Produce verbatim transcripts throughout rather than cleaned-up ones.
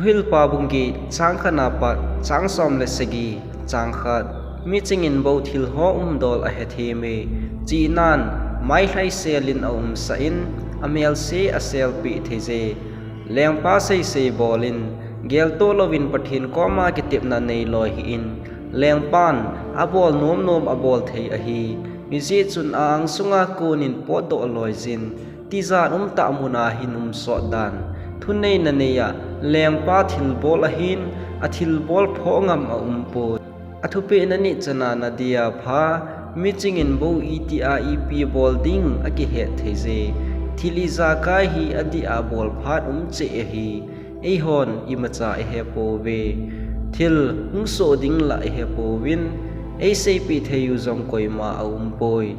Thuhilpa bung get, chang khat na pat chang som le sagi. Chang khat. Miching in bou thil ho umdol ahethem e. Chihnan, mailhai selin aumsah in, amelse aselpeh thei je. Lengpa seisei bol in, geltoh louvin Pathen koma kitepna neiloi hih in, lengpan abol nomnom abol thei ahi. Hijeh chun a-ang sunga konin potdoh loi jin, tijat umtah muna hin um sot dan. Thuneina neiya lengpa thilbol ahin, athilbol phoh ngam aumpoi. Athupeh na nit chana nadia pha, miching in bou itia ipi bol ding akihet thei je. Thil ijakai hi adih a bol phat um cheh ahi. Eihon imacha ihepouve. Thil hung soh ding lah ihepouvin, eiseipeh thei u jong koima aumpoi.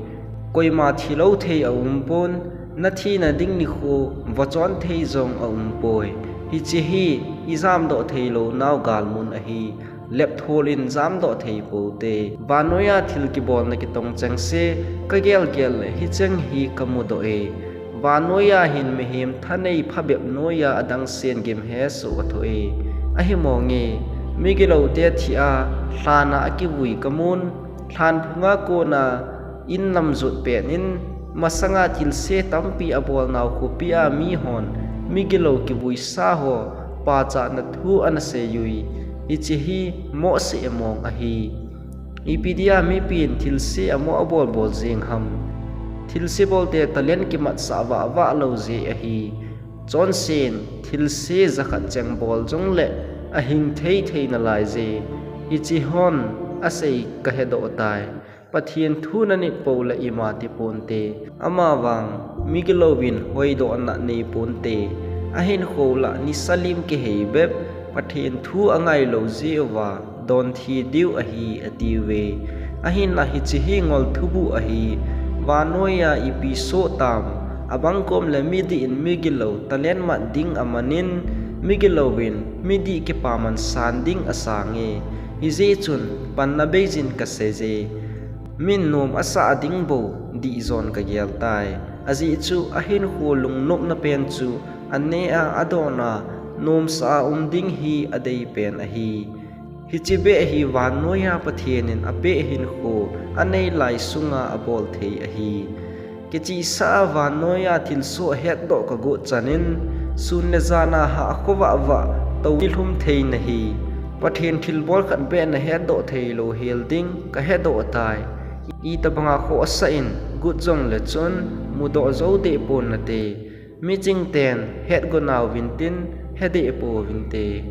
Koima thilou thei aumpon, nathina ding nikho vachon thei jong aumpoi. Hiche hi ijamdoh theilou nau galmun ahi. Lepthol in jamdoh thei poute. Vannoiya thil kibolna kitong chengse, kagelgel le hicheng hi kamudoh e. Vannoiya hin mihem thanei phabep noiya adangsen gimhesoh athoh e. Ahimonge, migiloute thia lhana akivui kamun, lhanphunga kona in lam jot pet in, masanga thilse tampi abolnau khopia mihon migilou kivuisa ho pachatna thu anasei ui. Hiche hi mohseh mong ahi. Ipi dia mipin thilse amoh abolbol jeng ham? Thilse bolte talent kimatsah vahvah lou jeh ahi. Chonsen, thilse jakhat cheng bol jongle ahing theithei nalai je. Hiche hon asei kahedoh tai. Pathen thu nanit poule ima tiponte. Amavang migilouvin hoidohna neiponte. Ahinkhou lah nisa lim kihei bep, Pathen thu angailou jeh uva donthi diu ahi, atiuve. Ahinla hiche hi ngol thubuh ahi. Vannoiya ipi soh tam? Abang kom le midih in migilou talent mat ding amanin, migilouvin midih kipaman san ding asange. Hijeh chun panna beijin kaseije. Min nom asah ding bou dihjon kageltai. Ajeh chu ahinkho lungnopna pen chu anea adona nomsa a um ding hi adeipen ahi. Hiche beh hi vannoiya Pathen in apeh hinkho aneilai sunga abol thei ahi. Kichihsah a vannoiya thilsoh hetdoh kagot chanin, sun le jana hah khovah vah tou nilhum thei nahi. Pathen thilbol khat beh nahetdoh theilou hel ding kahedoh tai. Itobanga khohsah in got jongle chun mudoh jou deh pon nate. Miching ten hetgo nauvintin, hedeh pouvinte.